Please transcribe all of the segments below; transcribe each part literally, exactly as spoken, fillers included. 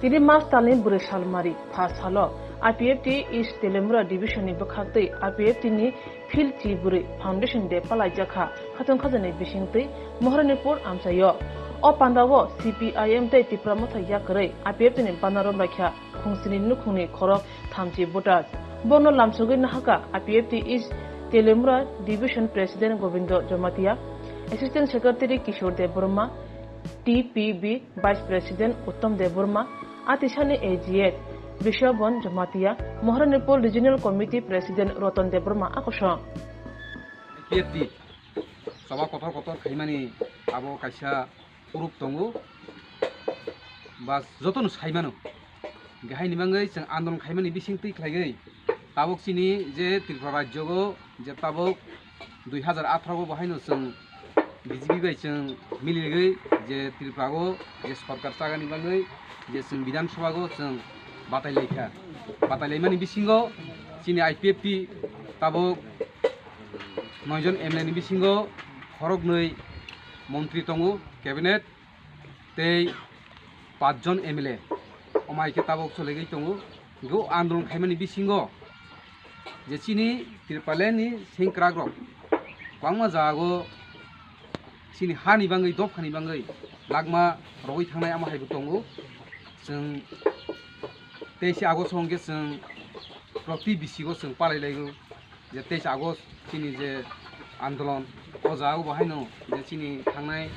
Tini March talni bwrwi salmari pha salo I P F T East Teliamura Division ni bwkhaktwi I P F T ni Phil Chi Bwrwi Foundation Day palaijakha khatung khajakni bisingtwi Moharanipur amchaio. O pandao C P I M tei Tipra Motha yakarwi I P F T ni banarom raikha khungsini nukhungni khorok thamchi voters. Bono lamsogwi nahaka I P F T East Teliamura Division President Gobindo Jamatia, Assistant Secretary Kishore Debbarma, T P B Vice President Uttam Debbarma, atisani A G S Rishabhan Jamatia, Moharanipur Regional Committee President Ratan Debbarma akosong. I P F T choba kotor kotor khaimani abo kaisa proof tongo, ba jotono saimano. Haini bagwi chwng andolon khaimani bising twi khlaigwi tabuk chini je Tripura rajyogo je tabuk dui hazar atharo bo haino chwng B J P bai chwng miligwi je Tripura o je sorkar chagani bagwi je chwng Bidhan Sabha o chwng batai laikha. Batai laimani bisingo chini I P F T tabuk noi jon M L A ni bisingo khoroknwi montri tongo, cabinet, tei pach jon M L A omai khe tabuk solegwi tongo. Hwnkhe o andolon khaimani bisingo je chini Tipraland ni sengkrakrok kwbangma jagao chini hani bagwi, dophani bagwi lakma rogwi thangnai, amo haibo tongo. Chwng teis August hwnkhe chwng proti bisigo chwng palai laigo. Je teis August chini je andolon, o jaga bo haino je chini thangnai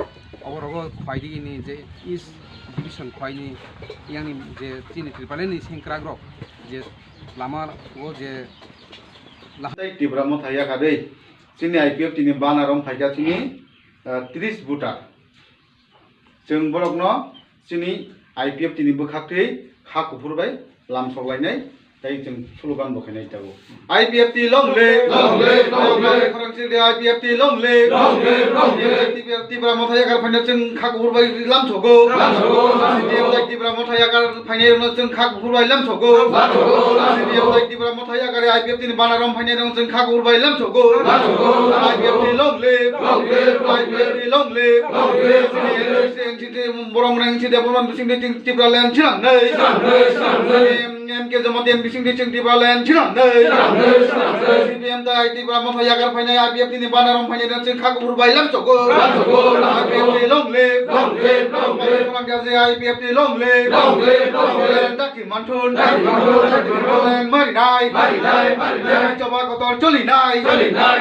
oborogo khwai digini je East Division khwaini yangni je chini Tipraland ni sengkrakrok je lama o je tei Tipra Motha yakarwi chini I P F T ni banner rom phaikha chini, ah, tris voter. Chwng borokno chini I P F T ni bwkhaktwi kha kuphur bai lamsok lainai tei chwng slogan bo khainai tabuk. I P F T long live! Long live, long live. Khorang chini I P F T long live! Long live, long live. Tipra Motha yakar phaina chwng kha kuphur bai lamsogo. Lamsogo, lamsogo. Tipra Motha yakar phainai rokno chwng kha kuphur bai lamsogo. Lamsogo, lamsogo. Tipra Motha yakar I P F T ni banner rom phainai rokno chwng kha kuphur bai lamsogo. Lamsogo, lamsogo. I P F T long live! Long live, long live. I P F T long live! Long live, long live. Borok mwnai wngsi de, borok bising de chwng Tipraland swnamnai. Swnamnai, swnamnai. M K Jamatia bising de chwng Tipraland swnamnai. Swnamnai, swnamnai. C P M tei Tipra Motha yakar phainai, I P F T ni banner rom phainai, chwng kha kuphur bai lamsogo. Lamsogo, lamsogo. I P F T long live. Long live, long live. Khorang jaje I P F T long live. Long live, long live. Daki manthun. Daki manthun, daki manthun. Marinai. Marinai, marinai. Choba kotor cholinai. Cholinai.